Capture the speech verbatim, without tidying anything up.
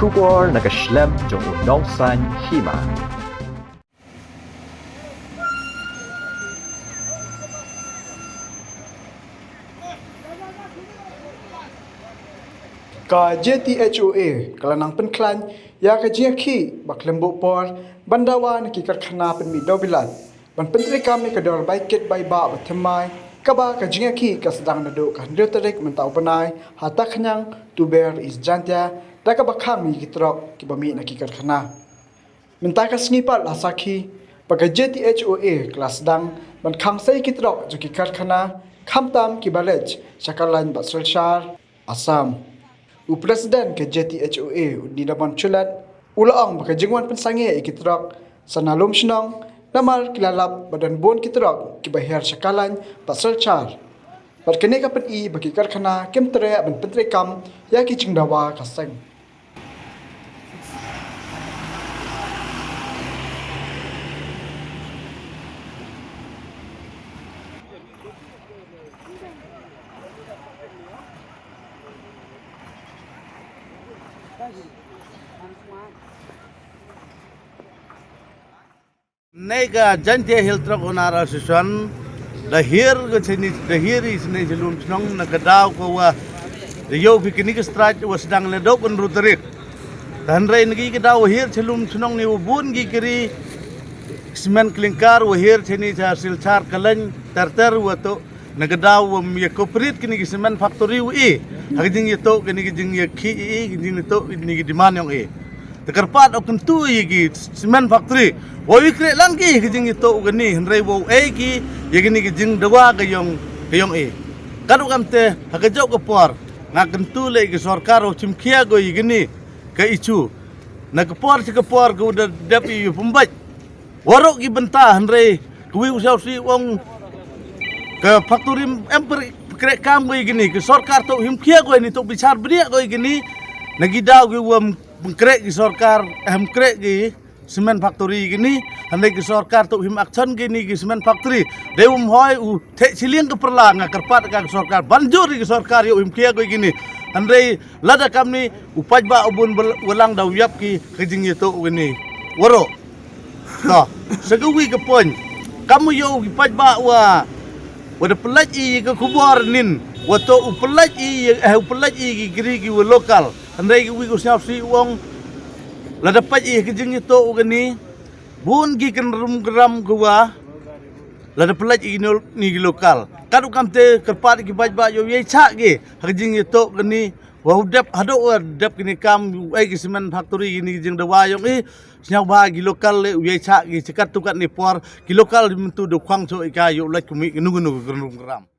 Khubor na ka shlem jong u nongsan hima. Ka J T H O A ka la nang pynkhlaiñ ïa ka jingïakhih ba khlem buh por ban dawa na ki karkhana pynmih dewbilat ban pyntreikam ïa ka dor bai kit bai bah ba thymmai, kaba ka jingïakhih ka sdang naduh ka hynriew tarik mynta u bnai ha Takhniang, Tuber, East Jaintia, da kaba khang ïa ki trok kiba mih na ki karkhana. Mynta ka sngi pat la sakhi ba ka J T H O A ka la sdang ban khang sa ïa ki trok jong ki karkhana, khamtam kiba leit sha Kalain bad Silchar, Assam. U President ka J T H O A, u Nidamon Chulat, u la ong ba ka jingwan pynsangeh ïa ki trok sa na Lumshnong, namar ki la lap ba don bun ki trok kiba hiar sha Kalain bad Silchar. Bad kane ka pyni ba ki karkhana kim treh ban pyntreikam ïa ki jingdawa ka seng. Neka Jaintia Hills Truck Owner Association da hiar ka chini, da hiar i chini chalum chnong na ka daw ka wa da yoh phi kini ka strike wa sdang le dok kan ru tarik. Tan rei ngi ka daw wa hiar chalum chnong ni wa bun gi kiri cement clinker wa hiar chini cha Silchar Kalain ter ter wa to na ka daw wa mi cooperate kini ki cement factory wa i ha ka jing ya to kini ki jing ya khi i ki jing ya to kini ki demand yong i. Te kyrpad o kyntu ïa ki cement factory. Wa wi kreh lang ki ka jingïatoh kani hynrei wa ei ki ïa kani ka jingdawa ka yong ka yong i. Katto kamte ha ka jok ka por nga kyntu lei ki sorkar u chim khia ko ïa kani ka ichu. Na ka por cha ka por ka u da dep ïa pumbai. Waroh ki bynta hynrei ka wi u siaw si ong ka factory em kreh kam ko ïa kani ka sorkar to him khia ko ïa ni to bichar bria ko ïa kani. Na ki daw ki wa Pynkreh ki sorkar, eh, pynkreh ki cement factory kini, hynrei ki sorkar to him action kini ki cement factory. Dei um hoi u theh chiliang ka perla nga kyrpad ka sorkar, ban jur ki sorkar ïoh him khia ko kini. Hynrei lada kamni u paidbah u bun bel-, walang da u ïap ki ka jingïatoh kini. Waroh. To, sa ka wi ka point. Kam u ïoh ki paidbah wa, wa da pynlait i ka khubor nin. Wa to u pynlait i, eh, u pynlait i ki kri ki wa local. Hynrei ki wi ku sngap si u ong. Lada pait i ka jingïatoh u kani. Bun ki kynrum kynram ku wa. Lada pynlait i ki nol-, ni ki local. Kat u kamte kyrpad ki paidbah ïoh ïai chah ki. Ha ka jingïatoh kani. Wa u dep, haduh wa dep kini kam, u ei ki cement factory kini ki jingdawa yong i. Sngewbha ki local le u ïai chah ki chikat tukat ni por, ki local di myntu da khwang cho i ka ïoh lait kumi kinu kinu ki kynrum kynram.